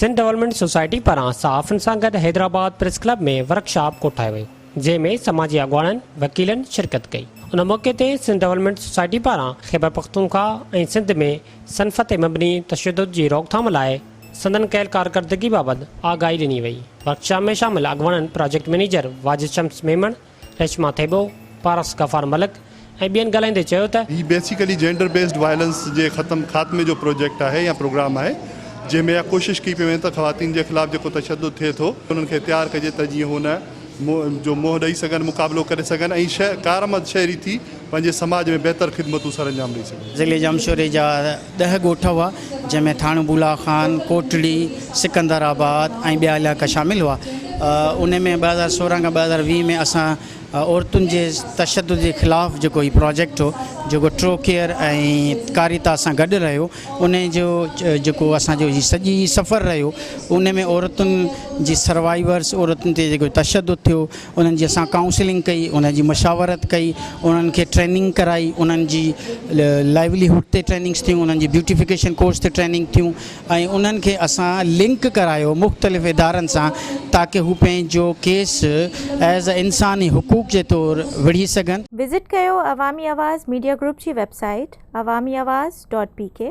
Sindh development society پاران صحافين سان گڏ حيدرآباد پريس ڪلب ۾ ورڪشاپ ڪوٺايو ويو، جنهن ۾ سماجي اڳواڻن، وڪيلن شرڪت ڪئي. ان موقعي تي سنڌ ڊولپمينٽ سوسائٽي پاران خيبرپختونخواهه ۽ سنڌ ۾ صنف تي مبني تشدد جي روڪٿام لاء سندن ڪيل ڪارڪردگي بابت آگاهي ڏني وئي. ورڪشاپ ۾ شامل اڳواڻن پراجيڪٽ مئنيجر واجد شمس ميمڻ، ريشما ٿيٻو، پارس غفار ملڪ ۽ ٻين ڳالهائيندي چيو ته. هي بيسيڪلي جينڊر بيسڊ وائلنس جي ختم خاتمي جو پروجيڪٽ آهي يا پروگرام آهي جنهن ۾ اها ڪوشش ڪئي پئي وڃي ته خواتين جي خلاف جيڪو تشدد ٿئي ٿو انهن کي تيار ڪجي ته جيئن هو ان جو منهن ڏئي سگهن مقابلو ڪري سگهن ۽ ڪارآمد شهري ٿي پنهنجي سماج ۾ بهتر خدمتون سرانجام ڏئي سگهن. ضلعي ڄامشوري جا ڏهه ڳوٺ هئا، جنهن ۾ ٿاڻو بولا خان، ڪوٽڙي، سڪندر آباد ۽ ٻيا علائقا شامل هئا. ان ۾ 2016 کان 2020 ۾ اسان عورتن جي تشدد جي خلاف جيڪو هي پراجيڪٽ هو، جيڪو ٽرو ڪيئر ۽ ڪاريتا سان گڏ رهيو، ان جو جيڪو اسان جو هي سڄي سفر رهيو، ان ۾ عورتن جي سروائيورس، عورتن تي جيڪو تشدد ٿيو، انهن جي اسان ڪائونسلنگ ڪئي، انهن جي مشاورت ڪئي، انهن کي ٽريننگ ڪرائي، انهن جي لائيولي هوڊ تي ٽريننگس ٿيون، انهن جي بيوٽيفڪيشن ڪورس تي ٽريننگ ٿيون ۽ انهن کي اسان لنڪ ڪرايو مختلف ادارن سان تاڪه هو پنهنجو ڪيس ايز ا انساني حقوق جي طور وڙهي سگهن. وزٽ ڪيو عوامي آواز ميڊيا گروپ جي website Awami Awaz dot P K.